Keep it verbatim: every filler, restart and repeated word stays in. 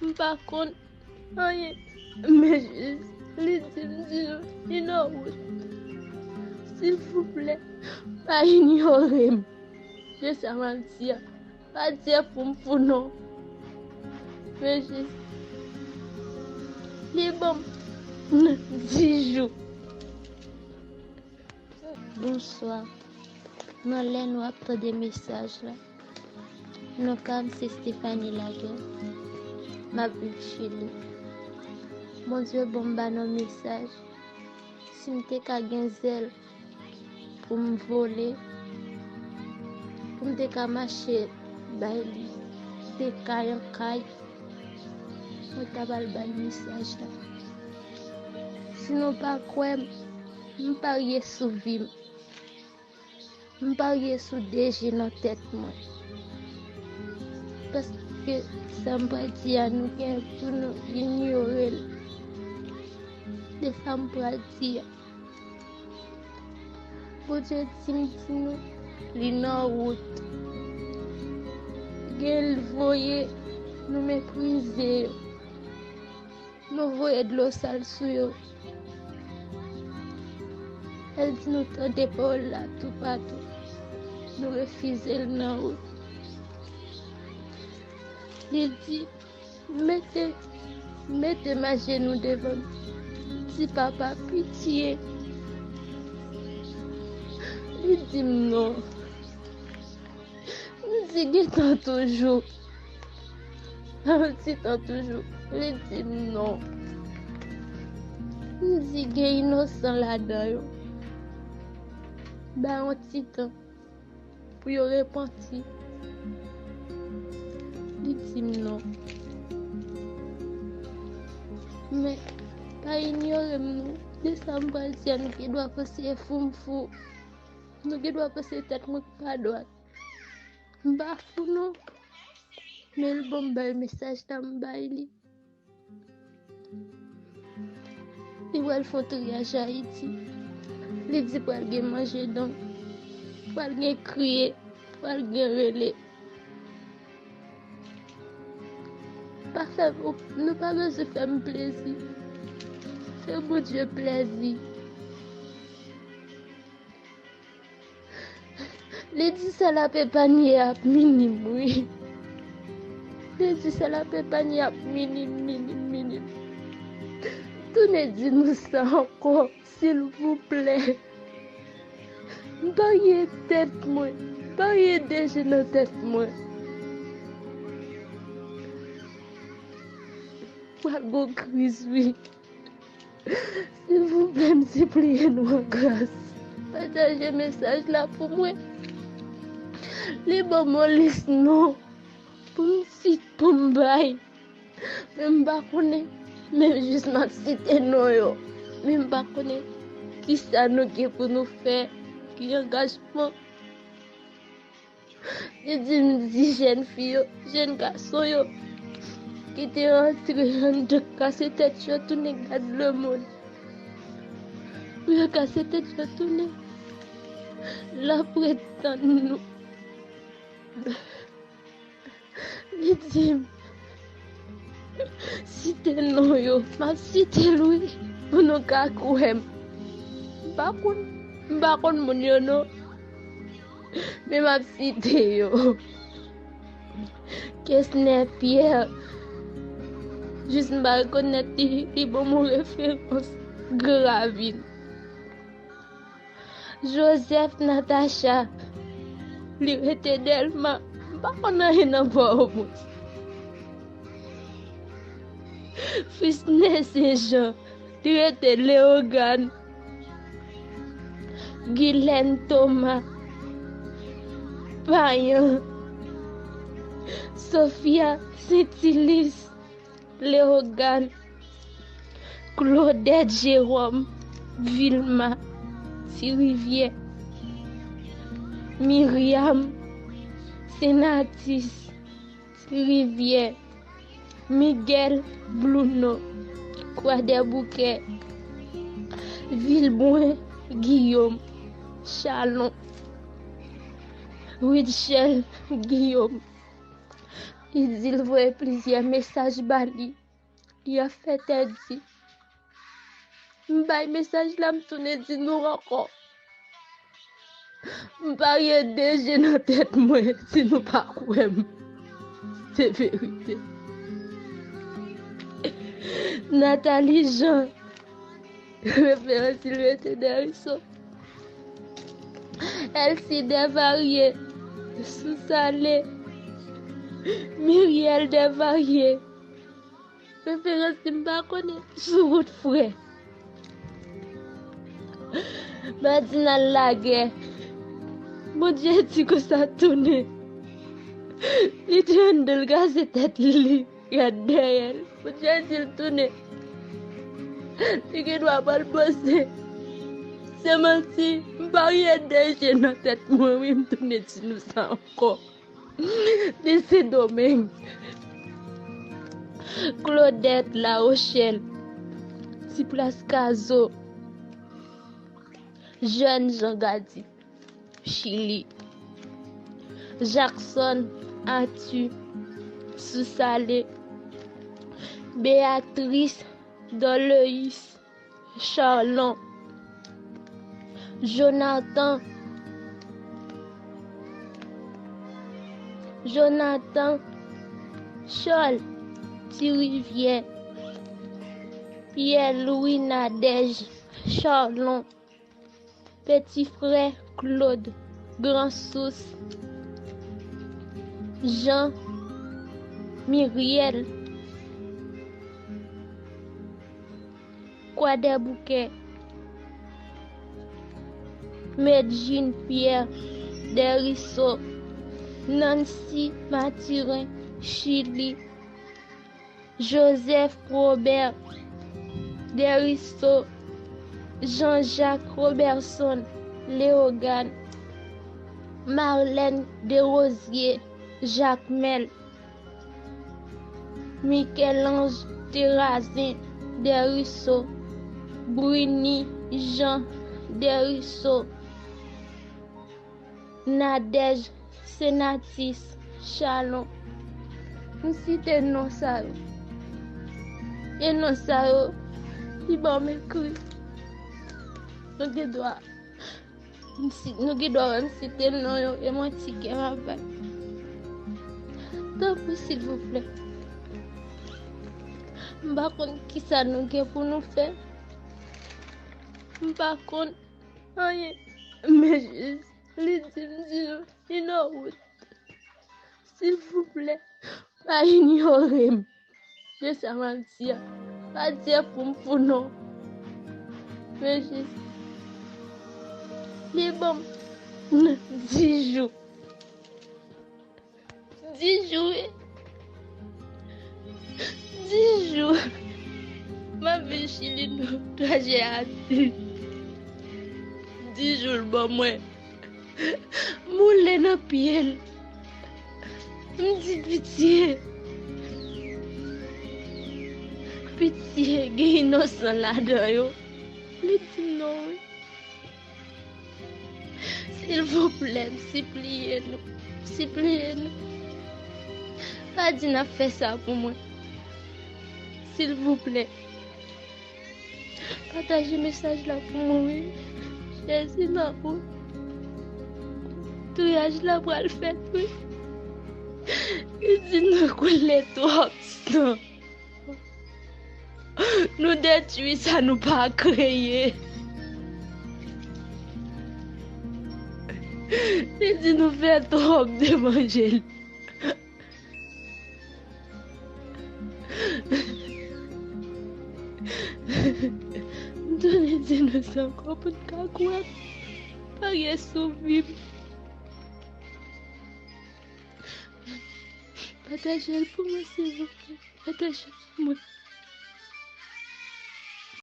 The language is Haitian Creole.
M pa konn anyen. Men jis, li di m, di nou, li nan wout. Silvouplè, pa inyore m. Se sa m ap di a. Pa di fou m fou non. Men jis, li ban m dis jou. Bonswa. Nan lè nou ap tande mesaj la, non pa m se Stephanie Laguerre. M ap viv Chili. Bondye ban m ba nan mesaj. Si m te ka gen zèl pou m vole, pou m te ka mache bay li de kay an kay, mwen ta pral bay mesaj la. Si nou pa kwè m, m parye sou vi m. M parye sou de je nan tèt mwen. Paske sa m pral di a, nou gen pou nou inyore l. De sa m pral di a. Bondye di m di nou, li nan wout. Gen l voye, nou meprize yo. Nou voye dlo sal sou yo. El di nou tande pawòl la toupatou. Nou refize l nan wout. Li di, mete, mete m ajenou devan m. Di, papa, pitye. Li di m non. M di, gen tan toujou. Yon ti tan toujou. Li di m non. M di, gen inosan ladan yo. Ba yon ti tan pou yo repanti. Li di m non. Men, pa inyore m non. De sa m pral di a, nou gen dwa panse fou m fou. Nou gen dwa panse tèt mwen pa dwat. M pa fou non. Men l ban m bay mesaj la, m bay li. Li pral fè yon triyaj Ayiti. Li di pral gen manje donk, pral gen kriye, pral gen rele. Pa fè, nou pa bezwen fè m plezi. Fè Bondye plezi. Li di sèl ap epanye ap minim, wi. Li di sèl ap epanye ap minim, minim, minim. Tounen di nou sa ankò, silvouplè. M parye tèt mwen, m parye de je nan tèt mwen. Pral gon kriz, wi. Silvouplè, m sipliye nou an gras. Pataje mesaj la pou mwen. Li ban m yon lis non pou m sit, pou m bay. Men m pa konnen. Men jis m ap site non yo. Men m pa konnen kisa nou gen pou nou fè. Ki angajman. Li di m di jèn fi yo, jèn gason yo, ki te rantre anndan kase tèt yo tounen gad lemonn. Pou yo kase tèt yo tounen. L ap ret tann nou. Li di m, site non yo, m ap site l wi, pou nou ka kwè m. M pa konn, m pa konn moun yo non, men m ap site yo. Kesner Pierre, jis m pa rekonèt li, li ban m yon referans, Gran Ravin. Joseph Natacha, li rete Dèlma, m pa konn anyen nan Pòtoprens. Frisney Saint Jean, li rete Leyogàn. Guylaine Thomas, Payan. Sophia Saintilus, Leyogàn. Claudette Jérôme, Vilma, Ti Rivyè. Myriam, Senatis, Ti Rivyè. Miguel Blounon, Kwadèboukè. Vilbrun Guillaume, Chalon. Rutshelle Guillaume, Li di l voye plizyè mesaj ba li. Li ap fè tèt di. M bay mesaj la, m tounen di nou ankò. M parye de je nan tèt mwen, si nou pa kwè m. Se verite. Nathalie Jean, referans Sylvester Deriso. Elsie Desvarieux, Sous-Salé. Miriel Desvarieux, referans si m pa konnen, sou wout frè. Madinal Lagè. Bondye di konsa tounen. Li te anndan l kraze tèt li, li ret dèyè l. Bondye di l tounen. Li gen dwa pa l panse. Se manti, m parye de je nan tèt mwen, wi, m tounen di nou sa ankò. De Sendomeng. Claudette La Rochelle, Ti Plas Kazo, Jeune Jean Gady, Chili, Jackson Arthur, Sous-Salé, Béatrice Dorleus, Charlon, Jonathan, Jonathan Charles, Ti Rivyè, Pierre Louis Nadège, Charlon, Petit Frère Claude, Gran Sous, Jean, Miriel, Kwadèboukè, Medjine Pierre, Deriso, Nancy Mathurin, Chili, Joseph Robert, Deriso, Jean-Jacques Robertson, Léogâne, Marlène Desrosiers, Jacmel, Michel-Ange Terrazin, Deriso, Bruny Jean, Deriso, Nadège Senatus, Chalon. M site non sa yo. E non sa yo, li ban m ekri. Nou gen dwa M si, nou gen dwa wè m site non yo, e manti kè m ap bay. Tanpri, silvouplè. M pa konn kisa nou gen pou nou fè. M pa konn anyen. Men jis, li di m di nou, li nan wout. Silvouplè, pa inyore m. Se sa m ap di a. Pa di pou m fou non. Men jis, li ban m dis jou. Dis jou, wi. Dis jou. M ap viv Chili nan trajè a. Dis jou l ban mwen. Moule nan pye l. M di pitye. Pitye, gen inosan ladan yo. Li di m non, wi. Silvouplè, m sipliye nou. M sipliye nou. Pa di n ap fè sa pou mwen. Silvouplè. Pataje mesaj la pou mwen, wi. Jezi nan ou. Touyaj la pral fèt, wi. Li di nou koule twòp san. Nou detwi sa nou pa kreye. Li di nou fè twòp devan je l. M tounen di nou sa ankò pou n ka kwè. Pa gen soubi m. Pataje l pou mwen, silvouplè. Pataje l pou mwen.